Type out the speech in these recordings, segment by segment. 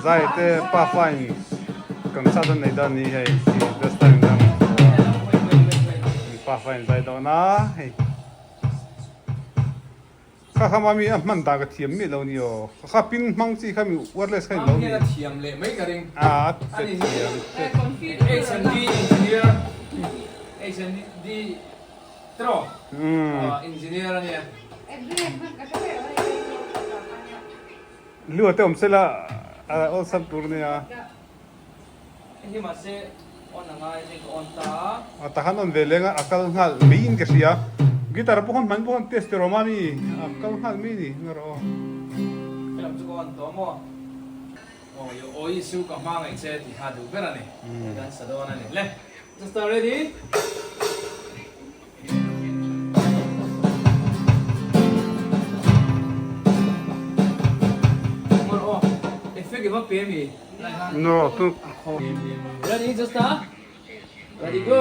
Zai te pafa in concert an nei dawn a ni hei just time dang pafa in zai dawn a hei. Kha kha mami a hman dah ka thiam miah lo ni aw. Kha kha pin hmang chi kha mi wireless kha in lo ni. Mam hian a thiam leh mai ka ring. A a thiam. H&D engineer H&D tiraw engineer a nia. Lua te awm sela a awlsam tur nia. Hei mahse on a ngai hei ka on ta a. A tahan on ve leng a, a kal nghal mai in ka hria. Guitar pawh khan hman pawh khan test rawh mami, a kal nghal mai ni nga rawh aw. He lam chu ka on tawh maw? Aw i aw Isu ka hma ngaih che tih kha duh ber a ni. Kan sa dawn a ni. Le, just are ready? No tu. Ready just a ready go.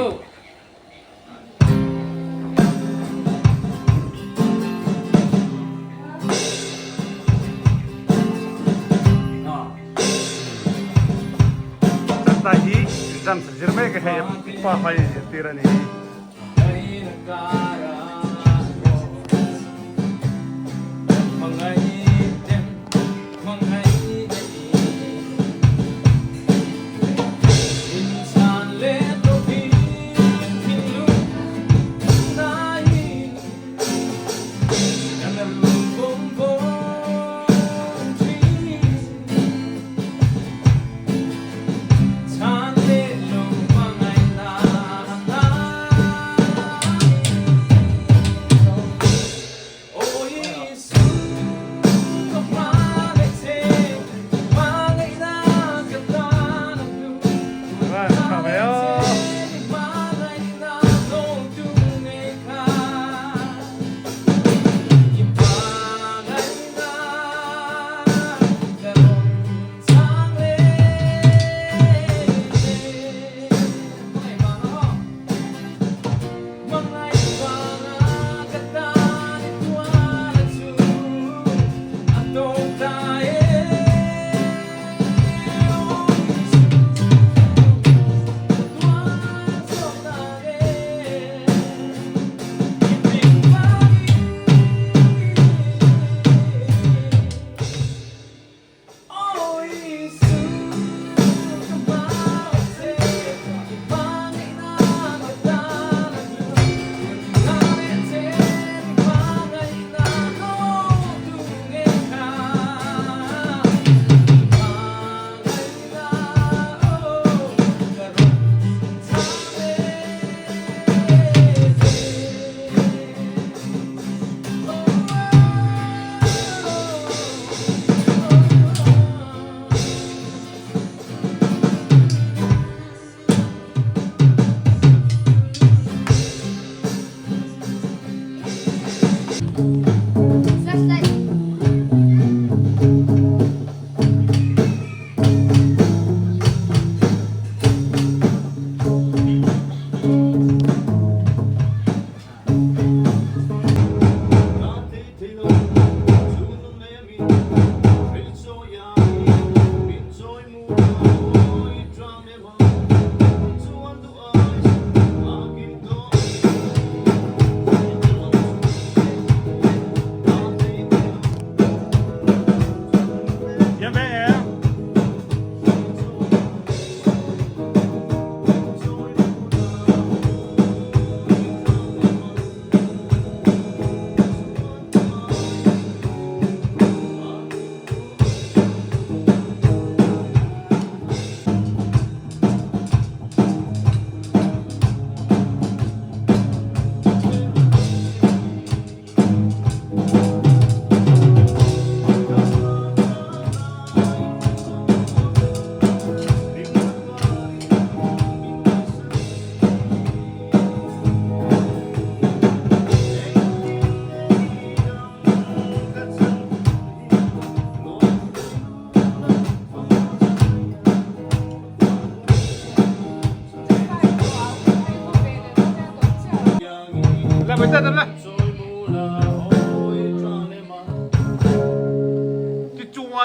Chata hi drums zir mek a hei pa hmai zirtir a ni.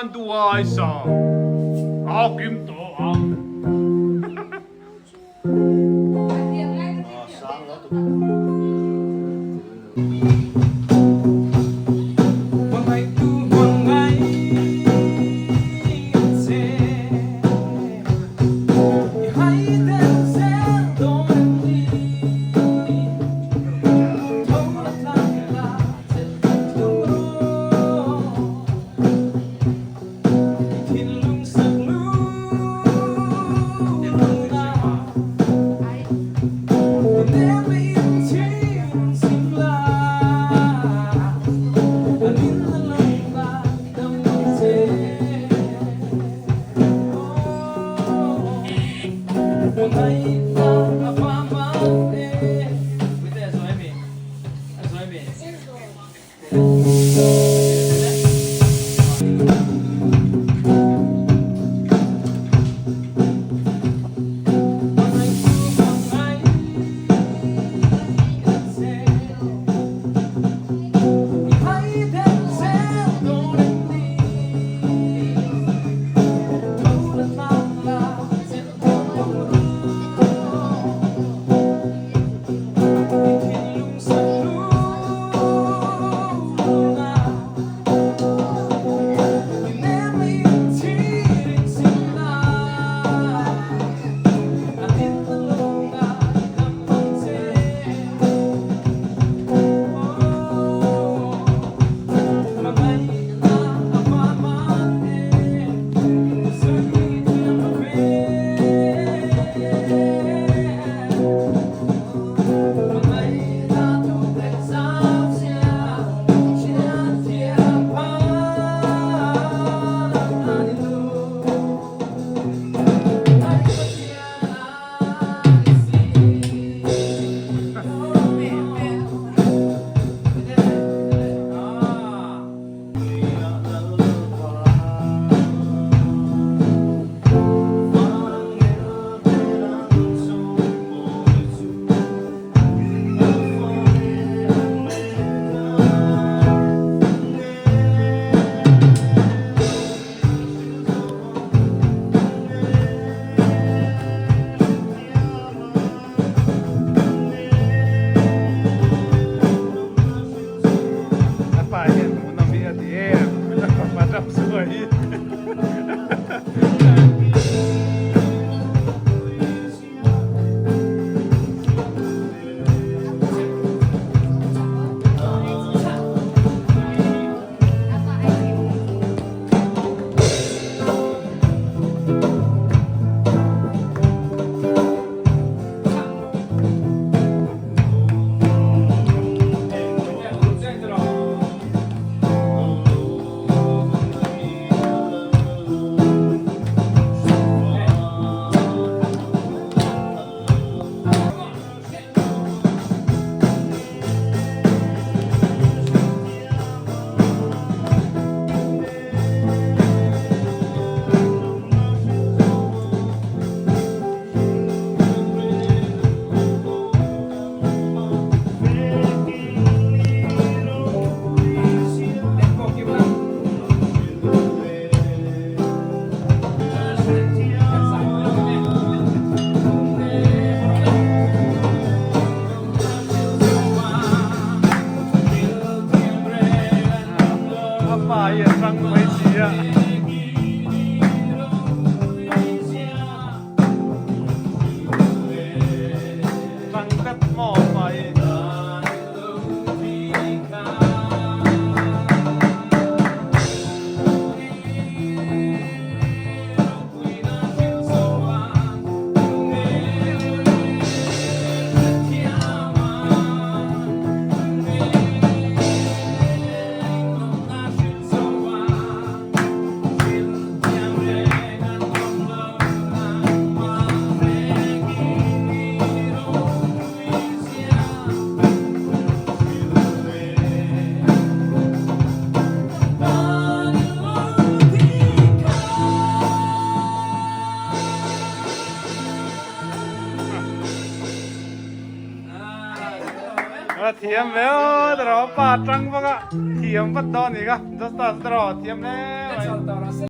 chuan duai sa a kim tawh ang. A pa hian hmuhnawm hi a ti em a fapa ram suai hi. A pa hi a hrang mai si a. Hrang tlat maw a pa hi. Thiam ve aw tiraw pa tang bawk a thiam vat dawn a ni kha Justa chu tiraw thiam hle mai.